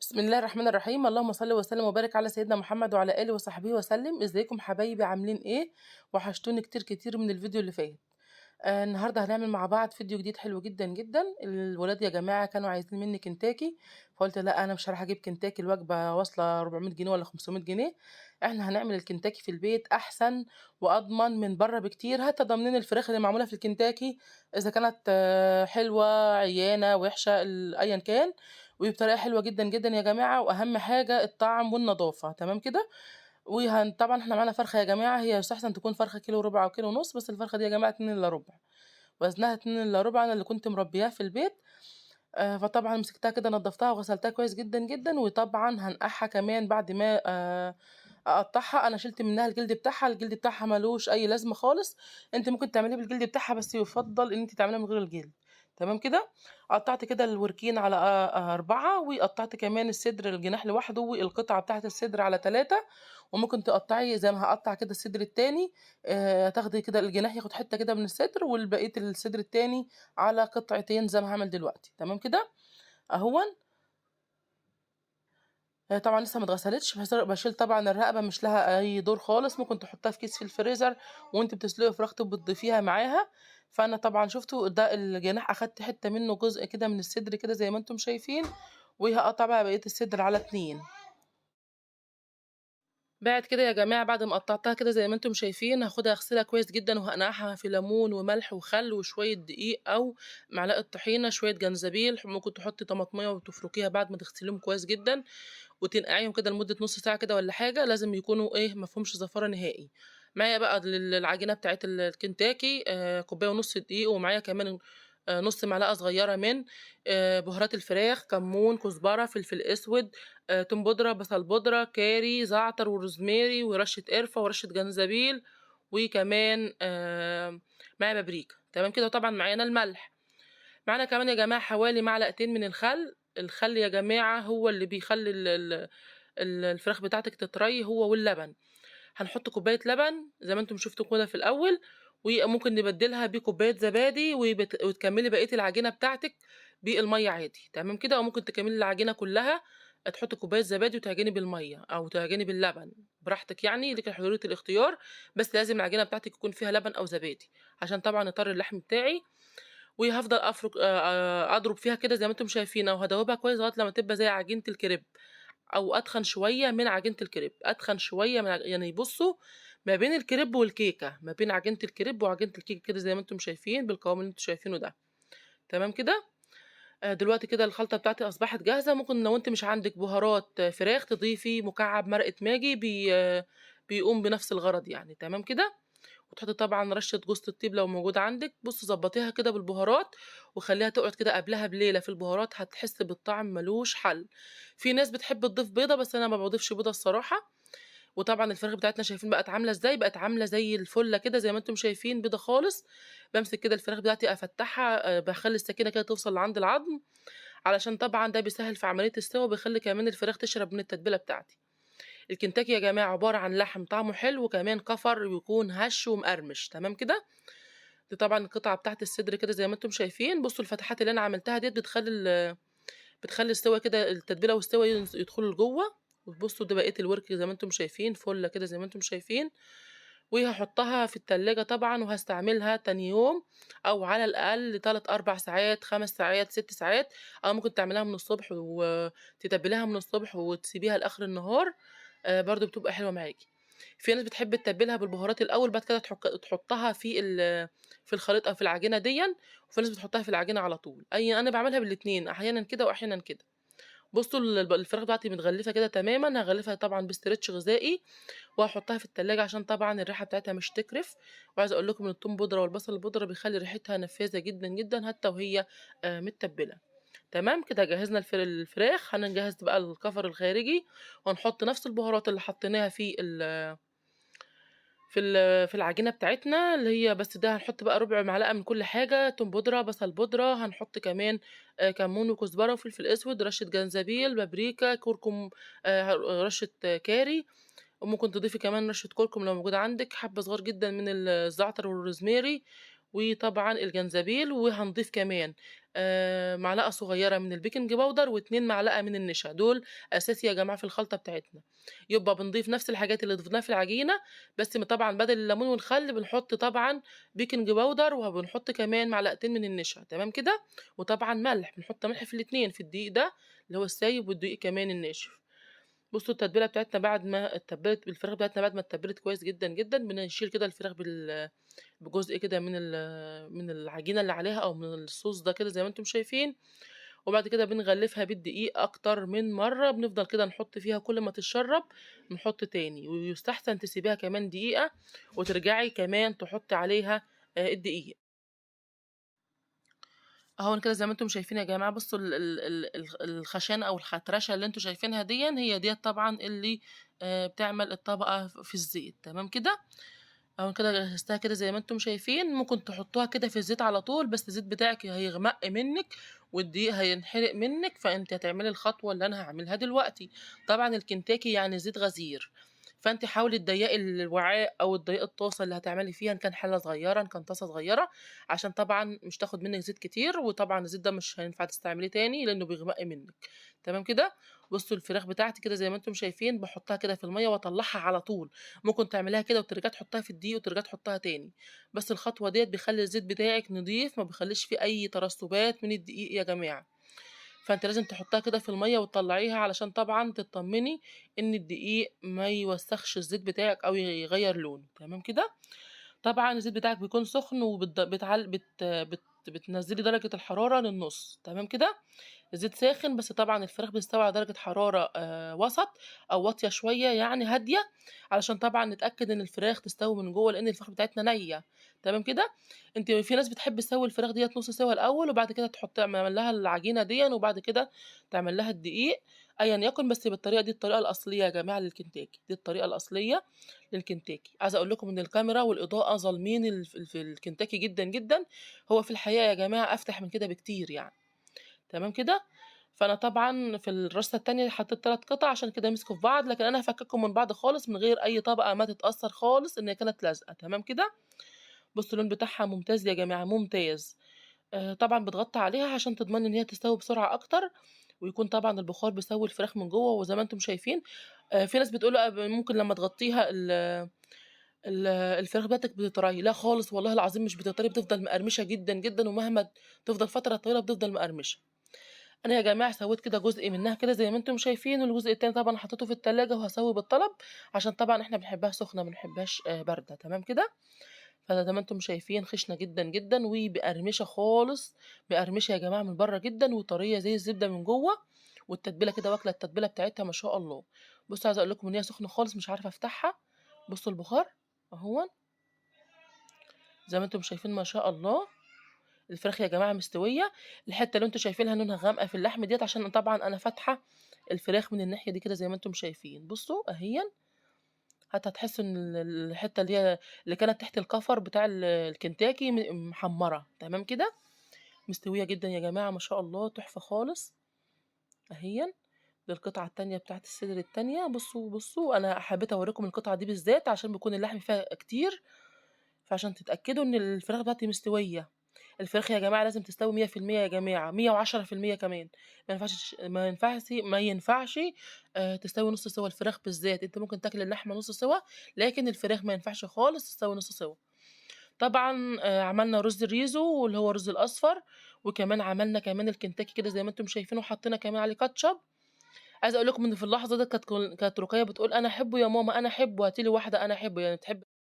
بسم الله الرحمن الرحيم. اللهم صل وسلم وبارك على سيدنا محمد وعلى اله وصحبه وسلم. ازيكم حبايبي؟ عاملين ايه؟ وحشتوني كتير كتير من الفيديو اللي فات. النهارده هنعمل مع بعض فيديو جديد حلو جدا جدا. الولاد يا جماعة كانوا عايزين مني كنتاكي، فقلت لا انا مش هروح اجيب كنتاكي، الوجبة واصله 400 جنيه ولا 500 جنيه. احنا هنعمل الكنتاكي في البيت احسن واضمن من بره بكتير، حتى ضامنين الفراخ اللي معمولة في الكنتاكي اذا كانت حلوة عيانه وحشة ايا كان، وبطريقة حلوة جدا جدا يا جماعة. واهم حاجة الطعم والنظافة، تمام كده. طبعا احنا معانا فرخة يا جماعة، هي يستحسن تكون فرخة كيلو وربع او كيلو ونص، بس الفرخه دي يا جماعة 2 الا ربع، وزنها 2 الا ربع، انا اللي كنت مربياها في البيت. فطبعا مسكتها كده نضفتها وغسلتها كويس جدا جدا، وطبعا هنقعها كمان بعد ما اقطعها. انا شلت منها الجلد بتاعها، الجلد بتاعها ملوش اي لازمه خالص، انت ممكن تعمليه بالجلد بتاعها بس يفضل ان انت تعمليها من غير الجلد، تمام كده. قطعت كده الوركين على 4، وقطعت كمان الصدر الجناح لوحده والقطعه بتاعه الصدر على 3، وممكن تقطعي زي ما هقطع كده الصدر التاني، تاخدي كده الجناح ياخد حتة كده من الصدر والبقية الصدر التاني على قطعتين زي ما هعمل دلوقتي، تمام كده اهون. طبعا لسه ما اتغسلتش، بشيل طبعا الرقبة مش لها اي دور خالص، ممكن تحطها في كيس في الفريزر وانت بتسلقي فراختك وبتضيفيها معاها. فانا طبعا شفتوا ده الجناح اخدت حتة منه جزء كده من الصدر كده زي ما انتم شايفين، وهقطع بقى بقية الصدر على 2. بعد كده يا جماعة بعد ما قطعتها كده زي ما انتم شايفين هاخدها اغسلها كويس جدا، وهنقعها في ليمون وملح وخل وشوية دقيق او معلقه طحينه، شوية جنزبيل، ممكن تحطي طماطميه وتفركيها بعد ما تغسليهم كويس جدا، وتنقعيهم كده لمدة نص ساعة كده ولا حاجة، لازم يكونوا ايه مفهومش زفاره نهائي. معايا بقى العجينة بتاعت الكنتاكي، كوباية ونص دقيق، ومعايا كمان نص معلقه صغيرة من بهارات الفراخ، كمون، كزبره، فلفل اسود، توم بودره، بصل بودره، كاري، زعتر وروزماري، ورشه قرفه ورشه جنزبيل، وكمان معايا بابريكا، تمام كده. وطبعا معانا الملح، معانا كمان يا جماعة حوالي معلقتين من الخل. الخل يا جماعة هو اللي بيخلي الفراخ بتاعتك تطري، هو واللبن. هنحط كوباية لبن زي ما انتم شفتوا كده في الاول، وممكن نبدلها بكوبايه زبادي، وتكملي بقية العجينة بتاعتك بالمية عادي، تمام كده. او ممكن تكملي العجينة كلها، تحطي كوباية زبادي وتعجني بالمية او تعجني باللبن براحتك، يعني لك حرية الاختيار، بس لازم العجينة بتاعتك يكون فيها لبن او زبادي عشان طبعا يطري اللحم بتاعي. وهفضل افرك اضرب فيها كده زي ما انتم شايفين، او هدوبها كويس لغاية لما تبقى زي عجينه الكريب او اتخن شوية من عجينه الكريب، اتخن شوية من يعني بصوا ما بين الكريب والكيكه، ما بين عجينه الكريب وعجينه الكيكه كده زي ما انتم شايفين بالقوام اللي انتم شايفينه ده، تمام كده. دلوقتي كده الخلطة بتاعتي اصبحت جاهزة. ممكن لو انت مش عندك بهارات فراخ تضيفي مكعب مرقه ماجي، بيقوم بنفس الغرض يعني، تمام كده. وتحطي طبعا رشه جوز الطيب لو موجودة عندك. بصوا ظبطيها كده بالبهارات وخليها تقعد كده قبلها بليلة في البهارات، هتحس بالطعم ملوش حل. في ناس بتحب تضيف بيضة، بس انا ما بضيفش بيضة الصراحة. وطبعا الفراخ بتاعتنا شايفين بقت عامله ازاي، بقت عامله زي الفلة كده زي ما انتم شايفين، بيضة خالص. بمسك كده الفراخ بتاعتي افتحها، بخلي السكينة كده توصل لعند العظم، علشان طبعا ده بيسهل في عملية السوا، وبيخلي كمان الفراخ تشرب من التتبيله بتاعتي. الكنتاكي يا جماعة عبارة عن لحم طعمه حلو، وكمان كفر ويكون هش ومقرمش، تمام كده. دي طبعا القطعة بتاعت الصدر كده زي ما انتم شايفين. بصوا الفتحات اللي انا عملتها ديت بتخلي السوا كده، التتبيله والسوا يدخلوا لجوه. وبصوا ده بقية الورك زي ما انتم شايفين، فله كده زي ما انتم شايفين. وهحطها في التلاجة طبعا، وهستعملها تاني يوم او على الاقل 3 4 ساعات، 5 ساعات، 6 ساعات، او ممكن تعمليها من الصبح وتتبليها من الصبح وتسيبيها لاخر النهار، برضو بتبقى حلوة معاكي. في ناس بتحب تتبلها بالبهارات الاول، بعد كده تحطها في الخليط او في العجينة دي، وفي ناس بتحطها في العجينة على طول. اي انا بعملها بالاتنين، احيانا كده واحيانا كده. بصوا الفراخ بتاعتي متغلفه كده تماما، هغلفها طبعا باسترتش غذائي وهحطها في التلاجة عشان طبعا الريحة بتاعتها مش تكرف. وعايزه اقول لكم ان الثوم بودره والبصل البودره بيخلي ريحتها نفاذه جدا جدا حتى وهي متبله، تمام كده. جهزنا الفراخ، هنجهز بقى الكفر الخارجي، وهنحط نفس البهارات اللي حطيناها في العجينة بتاعتنا اللي هي، بس ده هنحط بقى ربع معلقه من كل حاجة، توم بودره، بصل بودره، هنحط كمان كمون وكزبره وفلفل اسود، رشه جنزبيل، بابريكا، كركم، رشه كاري، وممكن تضيفي كمان رشه كركم لو موجودة عندك، حبه صغير جدا من الزعتر والروزماري، وطبعا الجنزبيل. وهنضيف كمان معلقة صغيرة من ال baking powder و2 معلقة من النشا، دول أساسي يا جماعة في الخلطة بتاعتنا. يبقى بنضيف نفس الحاجات اللي ضفناها في العجينة، بس طبعًا بدل الليمون والخل بنحط طبعًا baking powder، وبنحط كمان معلقتين من النشا، تمام كده؟ وطبعًا ملح، بنحط ملح في الاتنين، في الدقيق ده اللي هو السايب والدقيق كمان الناشف. بصوا التتبيلة بتاعتنا بعد ما اتبلت الفراخ بتاعتنا بعد ما اتبلت كويس جدًا، جدًا، بنشيل كده الفراخ بجزء كده من العجينة اللي عليها أو من الصوص ده كده زي ما أنتم شايفين، وبعد كده بنغلفها بالدقيق أكتر من مرة، بنفضل كده نحط فيها كل ما تتشرب نحط تاني، ويستحسن تسيبيها كمان دقيقة وترجعي كمان تحطي عليها الدقيق. أهو كده زي ما أنتم شايفين يا جماعة. بصوا ال ال ال ال الخشانة أو الخترشة اللي أنتم شايفينها ديًا هي ديّة طبعًا اللي بتعمل الطبقة في الزيت، تمام كده؟ أهو كده جهزتها كده زي ما أنتم شايفين. ممكن تحطوها كده في الزيت على طول، بس الزيت بتاعِك هيغمق منِّك والدقيق هينحرق منِّك، فأنتِ هتعملي الخطوة اللي أنا هاعملها دلوقتي. طبعًا الكنتاكي يعني زيت غزير، فأنتِ حاولي تضيّقي الوعاء أو تضيّقي الطاسة اللي هتعملي فيها، إن كان حلة صغيرة إن كان طاسة صغيرة، عشان طبعًا مش تاخد منِّك زيت كتير، وطبعًا الزيت ده مش هينفع تستعمليه تاني لإنه بيغمق منِّك، تمام كده؟ بصوا الفراخ بتاعتي كده زي ما أنتم شايفين باحطها كده في المَيّة وأطلّعها على طول، ممكن تعمليها كده وترجعي تحطيها في الدقيق وترجعي تحطيها تاني، بس الخطوة ديّة بيخلّي الزيت بتاعِك نضيف، ما بيخلّيش فيه أي ترسبات من الدقيق يا جماعة. فأنتِ لازم تحطيها كده في المَيّة وتطلّعيها علشان طبعًا تطمني إن الدقيق ما يوسخش الزيت بتاعِك أو يغيّر لونه، تمام كده؟ طبعًا الزيت بتاعِك بيكون سخن وبت بتعل بت بت بتنزّلي درجة الحرارة للنُص، تمام كده؟ الزيت ساخن، بس طبعًا الفراخ بتستوي على درجة حرارة وسط أو واطية شوية يعني هادية، علشان طبعًا نتأكد إن الفراخ تستوي من جوّه، لإن الفراخ بتاعتنا نيّة، تمام كده؟ أنتِ في ناس بتحب تسوي الفراخ ديّة نُص سوا الأول، وبعد كده تعمل لها العجينة ديًا، وبعد كده تعمل لها الدقيق، أيًا يكن، بس بالطريقة دي الطريقة الأصلية يا جماعة للكنتاكي، دي الطريقة الأصلية للكنتاكي. عايزة أقول لكم إن الكاميرا والإضاءة ظالمين في الكنتاكي جدًا، جدًا، هو في الحقيقة يا جماعة أفتح من كده بكتير يعني، تمام كده؟ فأنا طبعًا في الرصة التانية حطيت 3 قطع عشان كده مسكوا في بعض، لكن أنا هافككهم من بعض خالص من غير أي طبقة ما تتأثر خالص إن هي كانت لازقة، تمام كده؟ بصوا اللون بتاعها ممتاز يا جماعة، ممتاز. طبعًا بتغطي عليها عشان تضمني إن هي تستوي بسرعة أكتر، ويكون طبعًا البخار بيسوي الفراخ من جوه، وزي ما أنتم شايفين. في ناس بتقول ممكن لما تغطيها ال ال الفراخ بتاعتك بتطري، لا خالص والله العظيم مش بتطري، بتفضل مقرمشة جدًا، جدًا، ومهما تفضل فترة طويلة بتفضل مقرمشة. أنا يا جماعة سويت كده جزء منها كده زي ما أنتم شايفين، والجزء التاني طبعًا حطيته في التلاجة وهاسوي بالطلب، عشان طبعًا إحنا بنحبها سخنة ما بنحبهاش باردة، تمام كده؟ فزي ما أنتم شايفين خشنة جدًا، جدًا، ومقرمشة خالص، مقرمشة يا جماعة من برّه جدًا، وطرية زي الزبدة من جوه، والتتبيلة كده واكلة التتبيلة بتاعتها ما شاء الله. بصوا عايزة أقول لكم إن هي سخنة خالص مش عارفة أفتحها، بصوا البخار أهون زي ما أنتم شايفين ما شاء الله. الفراخ يا جماعة مستوية، الحتة اللي أنتم شايفينها لونها غامقة في اللحم ديّة عشان طبعًا أنا فاتحة الفراخ من الناحية دي كده زي ما أنتم شايفين، بصوا أهيًا، حتى هتحسوا إن الحتة اللي هي اللي كانت تحت الكفر بتاع الكنتاكي محمرة، تمام كده؟ مستوية جدًا يا جماعة ما شاء الله، تحفة خالص أهيًا. دي القطعة التانية بتاعة الصدر التانية، بصوا أنا حبيت أوريكم القطعة دي بالذات عشان بيكون اللحم فيها كتير، فعشان تتأكدوا إن الفراخ بتاعتي مستوية. الفراخ يا جماعة لازم تستوي 100% يا جماعة، 110% كمان، ما ينفعش تستوي نص سوا الفراخ بالذات، أنتِ ممكن تاكلي اللحمة نص سوا، لكن الفراخ ما ينفعش خالص تستوي نص سوا. طبعًا عملنا رز الريزو واللي هو الرز الأصفر، وكمان عملنا كمان الكنتاكي كده زي ما أنتم شايفين، وحطينا كمان عليه كاتشب. عايزة أقول لكم إن في اللحظة دي كانت رقية بتقول: "أنا أحبه يا ماما، أنا أحبه، هاتي لي واحدة أنا أحبه." يعني بتحب